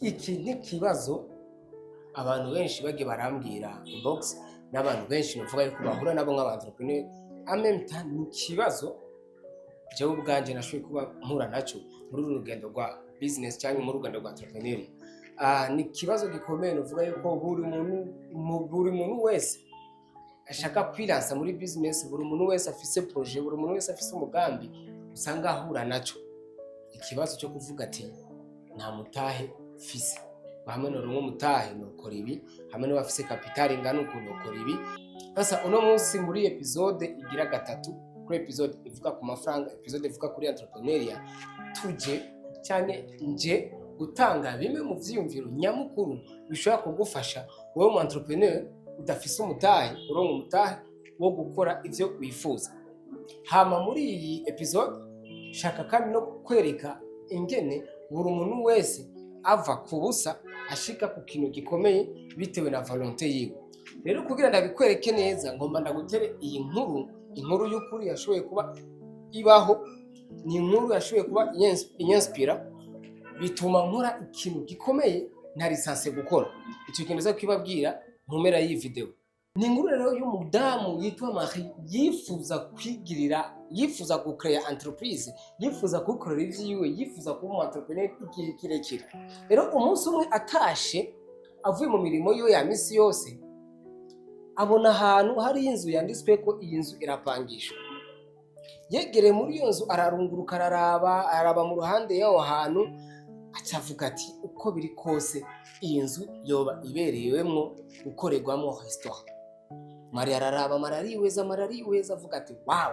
Iki ni ikibazo abantu benshi bagiye barambwira inbox, n'abantu benshi bavuga yuko bahura nabo nk'aba entrepreneur. En même temps, ni ikibazo jewe ubwanje nashoboye kuba mpura naco muri uru rugendo rwa business cyangwa muri rugendo rwa entrepreneur. Ni ikibazo gikomeye. Nuvuga yuko buri muntu wese ashaka kwiransa muri business, buri muntu wese afise projet, buri muntu wese afise umugambi, usanga ahura naco ikibazo cyo kuvuga ati: "Nta mutahe mfise. Hamwe noronka umutahe nokora ibi, hamwe n'abafise capital ingana uku nokora ibi." Sasa uno munsi muri episode igira gatatu, kuri episode ivuga ku mafaranga, episode ivuga kuri entrepreneuriat, tuje cyane nje gutanga bimwe mu vyiyumviro nyamukuru bishobora kugufasha wowe mu entrepreneur udafise umutahe, uronka umutahe wo gukora ivyo wifuza. Hama muri iyi episode shaka kandi no kwereka ingene buri muntu wese ava ku busa ashika ku kintu gikomeye bitewe na volonté yiwe. Rero kugira ndabikwereke neza, ngomba ndagutere iyi nkuru, inkuru y'ukuri yashoboye kuba ibaho. Ni inkuru yashoboye kuba inyanspira, bituma nkora ikintu gikomeye ntari sanse gukora. Icyo kintu nza kukibabwira mu mpera y'iyi video. Ni inkuru rero y'umudamu yitwa Marie, yifuza kwigirira, yifuza gucréa entreprise, yifuza kubikorera ivyiwe, yifuza kuba umu entrepreneur igihe kirekire. Rero umunsi umwe atashe avuye mu mirimo yiwe ya misi yose, abona ahantu hari inzu yanditswe ko iyi nzu irapangishwa. Yegereye muri iyo nzu, ararunguruka, araraba, araraba mu ruhande y'aho hantu, aca avuga ati: "Uko biri kose iyi nzu yoba ibereyemwo gukorerwamo restaurant." Marie araraba, Marie arihweza, Marie arihweza, avuga ati: "Wow,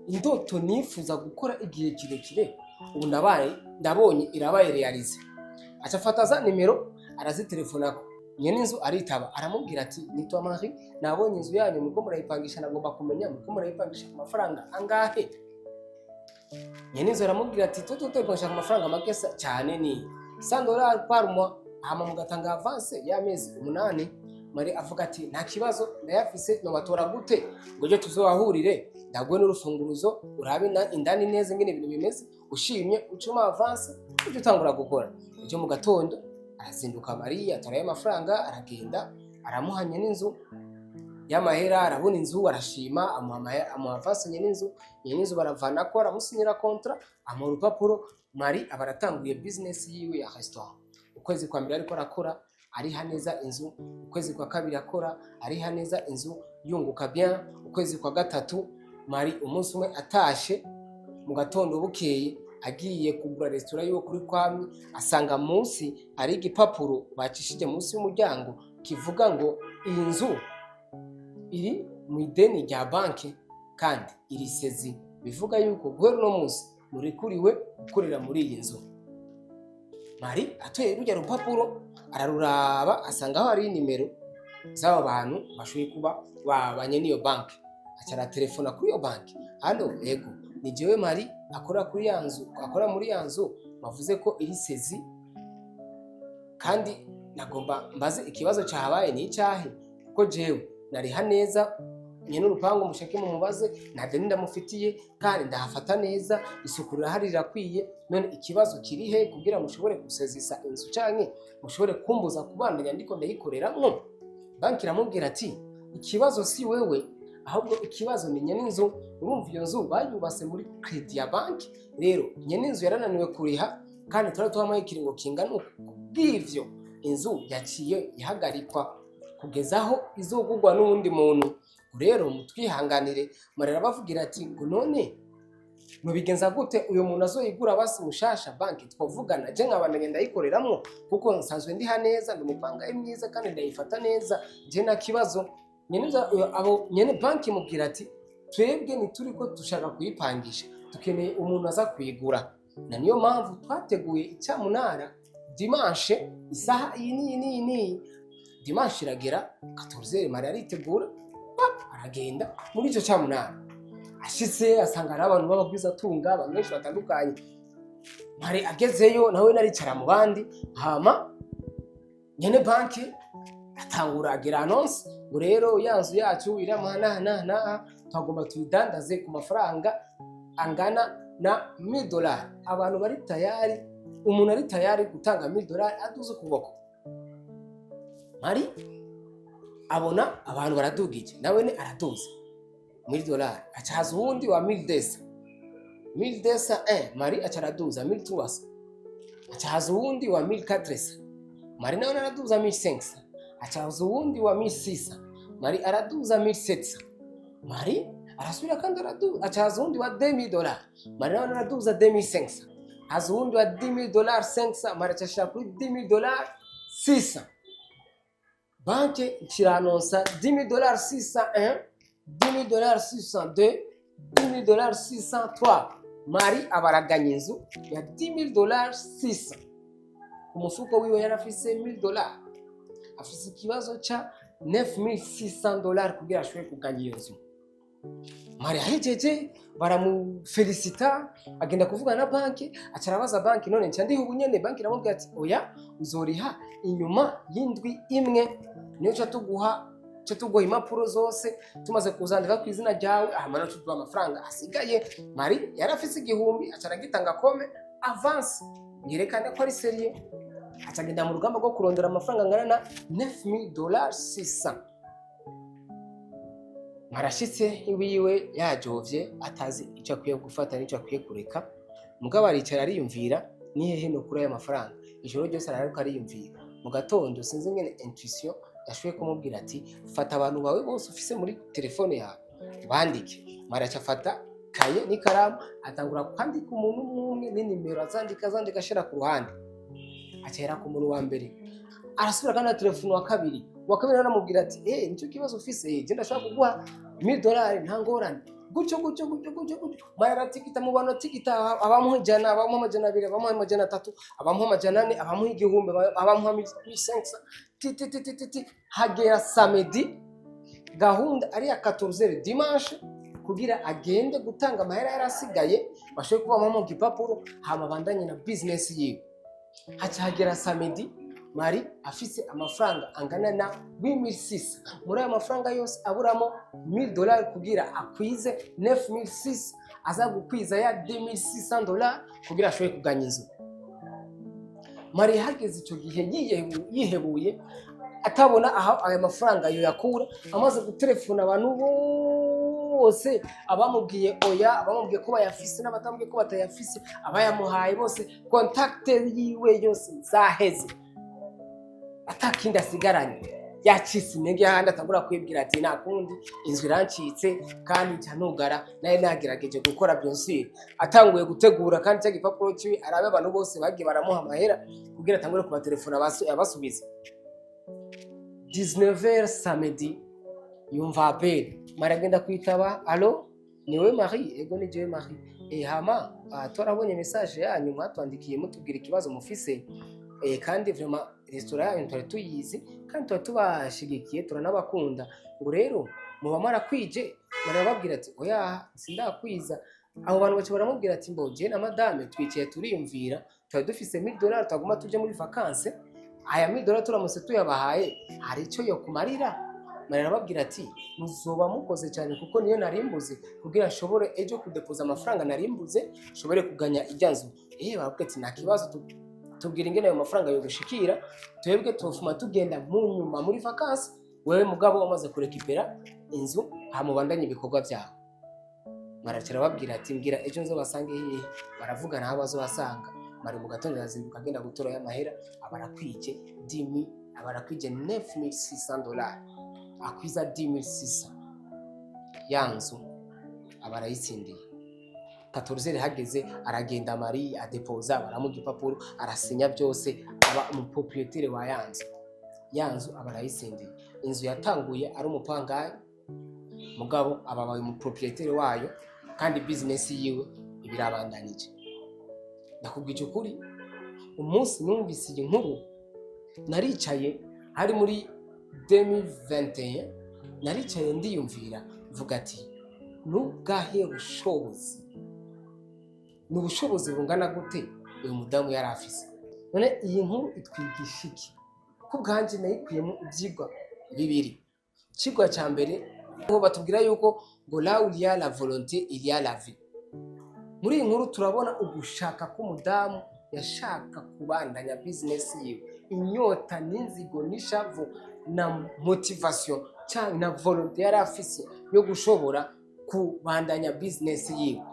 indoto nifuza gukora igihe kirekire ubu ndabaye ndabonye irabaye réalisée." Aca afata za nimero, arazitelefonako. Nyene inzu aritaba, aramubwira ati: "Nitwa Marie, nabonye inzu yanyu muriko murayipangisha, nagomba kumenya muriko murayipangisha ku mafaranga angahe?" Nyene inzu aramubwira ati: "Twe tuyipangisha ku mafaranga make cyane, ni $100 par mois, hama mugatanga avance y'amezi 8." Marie avuga ati: "Nta kibazo, ndayafise. Nobatora gute ngo ejo tuzobahurire, ndaguhe n'urufunguruzo, urabe indani neza ingene ibintu bimeze, ushimye ucuma avance, ujye utangura gukora ejo mu gatondo?" Arazinduka Marie, atarayo amafaranga, aragenda, aramuhanye n'inzu y'amahera, arabona inzu, arashima, amuha amuha avance nyene inzu. Nyene inzu baravanako, aramusinyira contrat, amuha urupapuro. Marie aba aratanguye business yiwe ya restaurant. Ukwezi kwa mbere ariko arakora, ariha neza inzu. Ukwezi kwa kabiri akora, ariha neza inzu, yunguka bien. Ukwezi kwa gatatu, Marie umunsi umwe atashe mu gatondo bukeye, agiye kugura resitora yiwe kuri kwami, asanga munsi hari igipapuro bacishije munsi y'umuryango kivuga ngo iyi nzu iri mu ideni rya banki kandi iri saisie, bivuga yuko guhera uno munsi murekuriwe gukorera muri iyi nzu. Marie atoye rujya rupapuro, araruraba, asanga aho hari nimero z'abo bantu bashoboye kuba babanye n'iyo banki. Aca aratelefona kuri iyo banki: "Allô, ego, ni jewe Marie akora kuri ya nzu, akora muri ya nzu bavuze ko iri saisie, kandi nagomba mbaze ikibazo cyahabaye ni icyahe, kuko jewe nariha neza. Nyene urupangu mushake mumubaze, nta deni ndamufitiye, kandi ndahafata neza, isuku rirahari, rirakwiye. None ikibazo kiri he kugira mushobore gusezisa inzu canke mushobore kumbuza kubandanya ndiko ndayikoreramwo?" Banki iramubwira ati: "Ikibazo si wewe, ahubwo ikibazo ni nyene inzu. Urumva iyo nzu bayubase muri crédit ya banki, rero nyene inzu yarananiwe kuriha, kandi twari tuhamuye ikiringo kingana uku. Kubw'ivyo inzu yaciye ihagarikwa kugeza aho izogurwa n'uwundi muntu. Rero mutwihanganire." Marera bavugira ati: "Ngo none mubigenza gute? Uyu muntu azoyigura basi mushasha, banki twavugana, je nkabandanya ndayikoreramwo, kuko nsanzwe ndiha neza, ndi umupangayi mwiza kandi ndayifata neza, je nta kibazo." Nyene abo nyene banki mubwira ati: "Twebwe ntituriko dushaka kuyipangisha, dukeneye umuntu aza kuyigura, na niyo mpamvu twateguye icyamunara dimanche isaha iyi n'iyi n'iyi n'iyi." Dimanche iragera, 14, Marie aritegura, pap, aragenda muri icyo cyamunara. Ashitse asanga hari abantu b'abagwizatunga, abantu benshi batandukanye. Marie agezeyo, nawe naricara mu bandi. Hama nyene banki atangura agira annonce ngo: "Rero ya nzu yacu iri aha n'aha n'aha n'aha, twagomba tuyidandaze ku mafaranga angana na $1000. Abantu bari tayari Umuntu ari tayari gutanga 1000 dollars aduze ukuboko. Mari abona abantu baradugije, nawe ni araduza 1000 dollars. Aca haza uwundi wa 1200, 1201. Mari aca araduza 1300. Aca haza uwundi wa 1400. Mari nawe araduza 1500. Aca haza uwundi wa 1600. Mari araduza 1700. Mari arasubira kandi araduza. Aca haza uwundi wa 2000 dollars. Mari nawe araduza 2500. Haza uwundi wa 10000 dollars 500. Mari aca ashira kuri 10000 dollars 600. Banke kiranonsa 10000 dollars 601, 10000 dollars 602, 10000 dollars 603. Mari abaraganya inzu ya 10000 dollars 600. Ku mufuko wiwe yarafise 1000 dollars, afise ikibazo ca 9600 dollars kugira ashobore kuganya iyo nzu. Mari ahejeje baramufelicita, agenda kuvugana na banki. Aca arabaza banki: "None nca ndiha ubu nyene?" Banki iramubwira ati: "Oya, uzoriha inyuma y'indwi imwe, niyo ca tuguha impapuro zose tumaze kuzandika ku izina ryawe, hama naco tuduha amafaranga asigaye." Mari yari afise 1000, aca aragitanga comme avance, yerekane ko ari sérieux. Aca agenda mu rugamba rwo kurondera amafaranga angana na 9000 dollars 600. Marashitse iwiwe yajovye, atazi icyo akwiye gufata n'icyo akwiye kureka. Mugabo aricara ariyumvira: "Ni hehe nokura aya mafaranga?" Ijoro ryose arariko ariyumvira. Mu gatondo, sinzi ngene intuition yashoboye kumubwira ati: "Fata abantu bawe bose ufise muri telefone yawe, bandike." Maraca afata kaye n'ikaramu, atangura kwandika umuntu umwe umwe n'inimero, azandika, azandika, ashira ku ruhande. Acahera ku muntu wa mbere, arasubira kandi na telefone wa kabiri. Uwa kabiri nawe aramubwira ati: "Eh, nicyo kibazo ufise? Eh, je ndashobora kuguha 1000 dollars, nta ngorane." Gutyo gutyo gutyo gutyo gutyo, mara aratigita mu bantu, atigita abamuha 100, abamuha 200, abamuha 300, abamuha 400, abamuha 1000, abamuha 1500, ti ti ti ti ti ti. Hagera samedi, gahunda ari ya 14 dimanche, kugira agende gutanga amahera yari asigaye, bashobore kuba mu gipapuro, hama bandanye na business yiwe. Haca hagera samedi, Mari afise amafaranga angana na 8600. Muri ayo mafaranga yose aburamo 1000 dollars kugira akwize 9006, aza gukwiza ya 2600 dollars kugira ashobore kuganya inzu. Mari hageze icyo gihe yihebuye, atabona aho aya mafaranga yoyakura. Amaze gutelefona abantu bose, abamubwiye oya, abamubwiye ko bayafise n'abatamubwiye ko batayafise, abayamuhaye bose, contact yiwe yose zaheze, atakindi asigaranye. Yacitse intege, ahandi atangura kwibwira ati: "Nta kundi, inzu irancitse kandi nca nugara, nayo nagerageje gukora byose." Atanguye gutegura kandi cya gipapuro kiwe, arabe abantu bose bagiye baramuha amahera kugira atangure kubatelefona abasubiza. 19h samedi, yumva appel. Mari agenda kwitaba: "Allô, niwe Marie?" "Ego, ni jewe Marie." "Hama twarabonye message yanyu mwatwandikiye mutubwira ikibazo mufise, kandi vraiment restaurant yanyu twari tuyizi kandi twari tubashigikiye, turanabakunda. Ngo rero muba mwarakwije?" Barababwira ati: "Oya, sindakwiza." Abo bantu baca baramubwira ati: "Mbo je na madame twicaye turiyumvira, twari dufise 1000 dollars, twaguma tuje muri vacances. Aya 1000 dollars turamutse tuyabahaye, hari icyo yo kumarira?" Arababwira ati: "Muzoba mukoze cyane, kuko niyo narimbuze kugira nshobore ejo kudepoza amafaranga narimbuze, nshobore kuganya ijya nzu." Barabwira ati: "Nta kibazo, tubwira ingene ayo mafaranga yogushikira, twebwe tufuma tugenda mu nyuma muri vacances, wewe mugabo wamaze kurekipera inzu, hamubandanye ibikorwa byawe." Maraca arababwira ati: "Mbwira ejo nzobasange hehe." Baravugana aho bazobasanga. Mari mu gatondo arazinduka, agenda gutora y'amahera, aba arakwije 10000, aba arakwije 9600 dollars, akwiza 10600. Ya nzu aba arayitsindiye. 14 hageze, aragenda Mari adepoza, baramuha igipapuro, arasinya byose, aba umupropriétaire wa ya nzu. Ya nzu aba arayitsindiye. Inzu yatanguye ari umupangayi, mugabo aba abaye umupropriétaire wayo, kandi business yiwe ibirabandanije. Ndakubwije ukuri, umunsi numvise iyi nkuru naricaye, hari muri 2021, naricaye ndiyumvira, mvuga ati: "Nubwahe bushobozi, ni ubushobozi bungana gute uyu mudamu yari afise?" None iyi nkuru itwigisha iki? Ko bwanje nayikuyemo ibyigwa bibiri. Ikigwa cya mbere, aho batubwira yuko ngo "Là où il y a la volonté, il y a la vie". Muri iyi nkuru turabona ugushaka k'umudamu. Yashaka kubandanya business yiwe. Inyota n'inzigo n'ishavu na motivation cyangwa na volonté yari afise yo gushobora kubandanya business yiwe.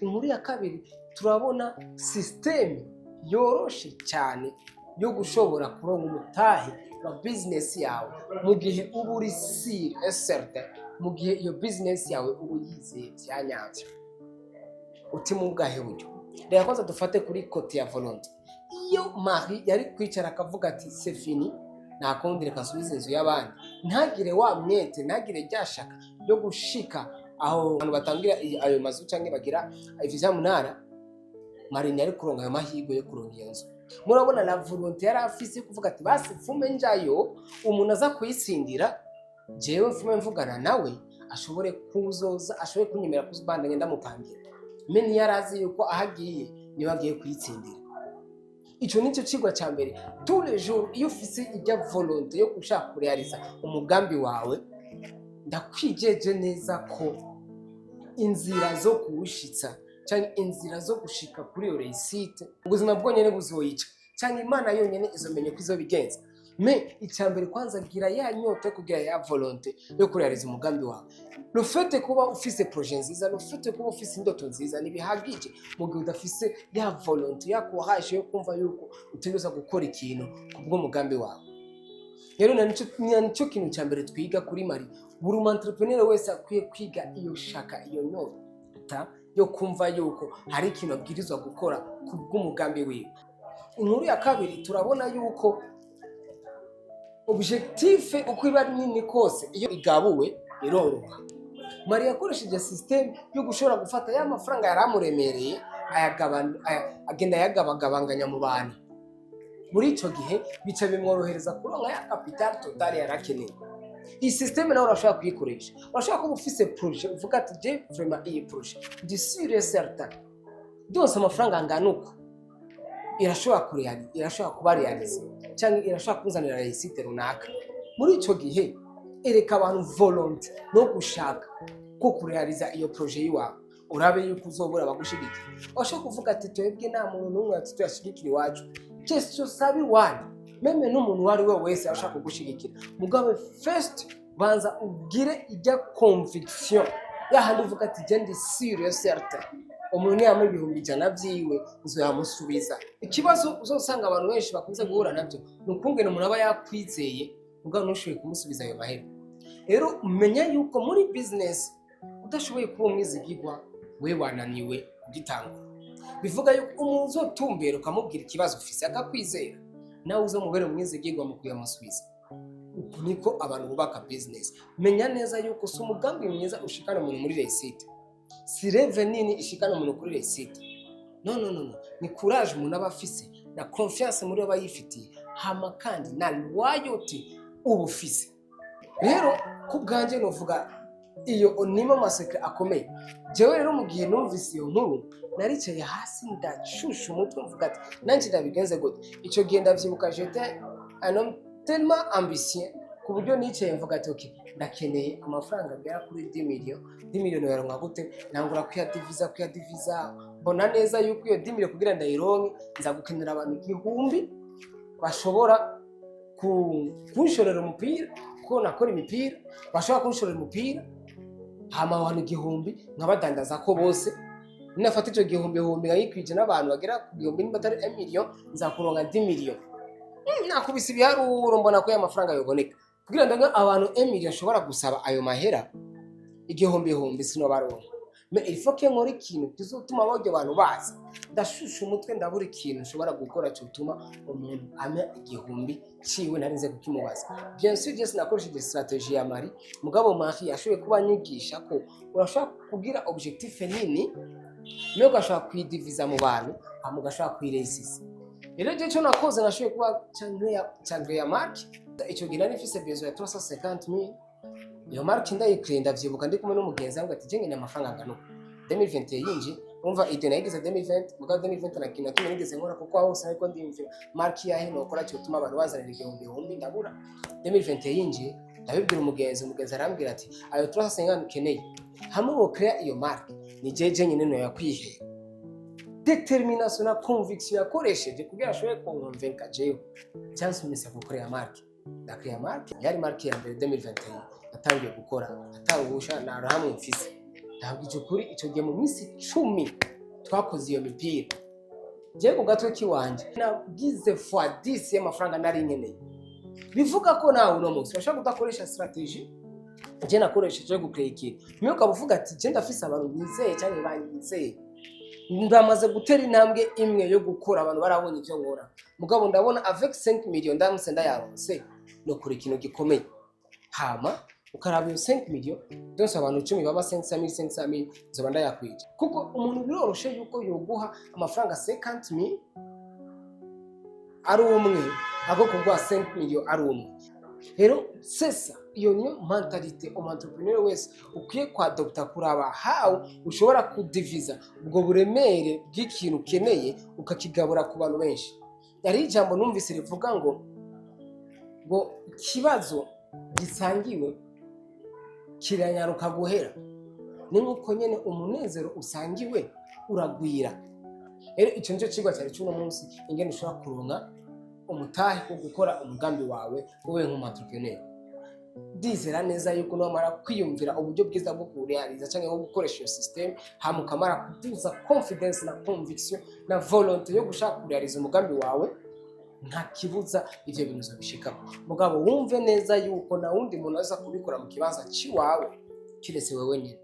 Inkuru ya kabiri, turabona système yoroshe cyane yo gushobora kuronka umutahe wa business yawe mu gihe uba uri sûr et certain, mu gihe iyo business yawe uba uyizeye bya nyabyo. Uti mu bwahe buryo? Reka kwanza dufate kuri côté ya volonté. Iyo Marie yari kwicara akavuga ati: "C'est fini, nta kundi, reka nsubize inzu y'abandi", ntagire wa mwete, ntagire rya shaka ryo gushika aho abantu batangira ayo mazu cyangwa bagira ivyo vyamunara, Marie ntiyari kuronka ayo mahirwe yo kuronka iyo nzu. Murabona la volonté yari afise yo kuvuga ati: "Basi mfume njayo, umuntu aza kuyitsindira, jewe mfume mvugana nawe, ashobore kuzoza, ashobore kunyemera kuzibandanya ndamupangira." Mais ntiyari azi yuko aho agiye niba agiye kuyitsindira. Ico nicyo cigwa ca mbere. Tous les jours, iyo ufise ijya volonté yo gushaka kurealiza umugambi wawe, ndakwijeje neza ko inzira zo kuwushitsa cyangwa inzira zo gushika kuri iyo réussite, ubuzima bwonyene buzoyica cyangwa Imana yonyene izomenya ko izobigenza. Mais icya mbere, kwanza gira ya nyota yo kugira ya volonté yo kurealiza umugambi wawe. Le fait kuba ufise projet nziza, le fait kuba ufise indoto nziza, ntibihagije mu gihe udafise ya volonté, ya courage yo kumva yuko utegerezwa gukora ikintu kubw'umugambi wawe. Rero na nico kintu cya mbere twiga kuri Marie. Buri mu entrepreneur wese akwiye kwiga iyo shaka, iyo nyota yo kumva yuko hari ikintu abwirizwa gukora kubw'umugambi wiwe. Inkuru ya kabiri, turabona yuko objectif uko iba ari nini kose, iyo igabuwe iroroha. Marie yakoresheje système yo gushobora gufata ya mafaranga yari amuremereye, agenda ayagabagabanganya mu bantu. Muri ico gihe bica bimworohereza kuronka ya capital total yari akeneye. Iyi système nawe urashobora kuyikoresha. Urashobora kuba ufise projet, uvuga ati: "Je vraiment iyi projet ndi sûr et certain, byose amafaranga angana uko irashobora kureyali, irashobora kuba réalisée cyangwa irashobora kunzanira réussite runaka." Muri ico gihe ereka abantu volonté no gushaka ko kurealiza iyo projet yiwawe, urabe yuko uzobura abagushigikira. Urashobora kuvuga ati: "Twebwe nta muntu n'umwe ati tuyashigikira iwacu." Question sabi iwanyu, même n'umuntu uwo ari we wese ashaka kugushigikira. Mugabo first banza ugire ijya conviction yahandi uvuga ati: "Je ndi sûr et certain, umuntu niyampa 100,000 vyiwe nzoyamusubiza." Ikibazo uzosanga abantu benshi bakunze guhura nabyo ni ukungene umuntu aba yakwizeye, mugabo ntushoboye kumusubiza ayo mahera. Rero menya yuko muri business udashoboye kuba umwizigirwa, we wananiwe kugitangura. Bivuga yuko umuntu uzotumbera ukamubwira ikibazo ufise akakwizera, nawe uzomubere umwizigirwa mu kuyamusubiza. Uku niko abantu bubaka business. Menya neza yuko si umugambi mwiza ushikana umuntu muri réussite, si rêve nini ishikana umuntu kuri réussite. No, no, no, no, ni courage umuntu aba afise na confiance muri we aba yifitiye, hama kandi na loyauté uba ufise. Rero ku bwanjye novuga iyo nimo ama secrets akomeye. Jewe rero mu gihe numvise iyo nkuru, naricaye hasi ndashusha umutwe, mvuga ati: "Nanjye ndabigenze gute?" Icyo gihe ndavyibuka, j'étais un homme tellement ambitieux ku buryo nicaye mvuga ati: "Okay, ndakeneye amafaranga agera kuri 10 millions. 10 millions yaronka gute?" Nangura kuyadiviza, kuyadiviza, mbona neza yuko iyo 10 millions kugira ndayironke nza gukenera abantu 1000 bashobora kunshorera umupira, kuko nakora imipira, bashobora kunshorera umupira. Hama abantu 1000 nkabadandaza ko bose, nafata ico gihumbi humbi nkayikwije n'abantu bagera ku 1000, nimba atari 1 million, nzakuronka 10 million. Nakubise ibiharuro, mbona ko ya mafaranga yoboneka. Kugira ngo abantu 1 million nshobora gusaba ayo mahera igihumbi humbi, sinobaronka. Mais il faut que nkora ikintu kizotuma baryo bantu baza. Ndashusha umutwe, ndabura ikintu nshobora gukora cyotuma umuntu ampa 1000 ciwe ntarinze kukimubaza. Bien sûr, je sinakoresheje stratégie ya Marie, mugabo Marie yashoboye kuba anyigisha ko urashobora kugira objectif nini, niyo ugashobora kuyidiviza mu bantu, hama ugashobora kuyiresisa. Rero je cyo nakoze, nashoboye kuba cancréa marque. Icyo gihe nari mfise besoin ya 350,000. Iyo marque ndayikiriye, ndavyibuka ndi kumwe n'umugenzi, ambwira ati: "Je nkeneye amafaranga angana uku." 2021 yinji, umva, idée nayigize 2020, mugabo 2020 na kintu na kimwe nigeze nkora, kuko aho hose ariko ndiyumvira marque yahe nokora cyotuma abantu bazanira igihumbi ihumbi, ndabura. 2021 yinjiye, ndabibwira umugenzi, umugenzi arambwira ati: "Ayo 350 ukeneye, hamwe wocréa iyo marque, ni jeje nyine noyakwihera." Détermination na conviction yakoresheje kugira ashobore kunconvainca jewe byansumitse gukorera marque. Ndakreya marque, yari marque ya mbere 2021 natangiye gukora atangusha na hamwe mfise. Ndabwije ukuri, icyo gihe mu minsi 10 twakoze iyo mipira, jewe ku gatwe kiwanje nagize fois 10 y'amafaranga nari nkeneye. Bivuga ko nawe uno munsi urashobora kudakoresha stratégie je nakoresheje yo gucreya ikintu, niyo ukaba uvuga ati: "Je ndafise abantu bizeye cyangwa banyizeye, ndamaze gutera intambwe imwe yo gukora, abantu barabonye ibyo nkora, mugabo ndabona avec 5 millions ndamutse ndayaronse nokora ikintu gikomeye." Hama ukaraba iyo 5 millions byose, abantu 10 baba 500 mille, 500 mille nzoba ndayakwije. Kuko umuntu biroroshe yuko yoguha amafaranga 50 mille ari umwe, ako kuguha 5 millions ari umwe. Rero sesa iyo niyo mentalité umu entrepreneur wese ukwiye kwadopta, kuraba how ushobora kudiviza ubwo buremere bw'ikintu ukeneye, ukakigabura ku bantu benshi. Hari ijambo numvise rivuga ngo ikibazo gisangiwe kiranyaruka guhera, ni nk'uko nyine umunezero usangiwe uragwira. Rero icyo nicyo cigwa cyari cy'uno munsi, ingene ushobora kuronka umutahe wo gukora umugambi wawe wowe nk'umu entrepreneur. Ndizera neza yuko namara kwiyumvira uburyo bwiza bwo kurealiza cyangwa bwo gukoresha iyo system, hama ukamara kuduza confidence na conviction na volonté yo gushaka kurealiza umugambi wawe, nta kibuza ivyo bintu uzobishikako. Mugabo wumve neza yuko nta wundi muntu aza kubikora mu kibanza ciwawe kiretse wewe nyine.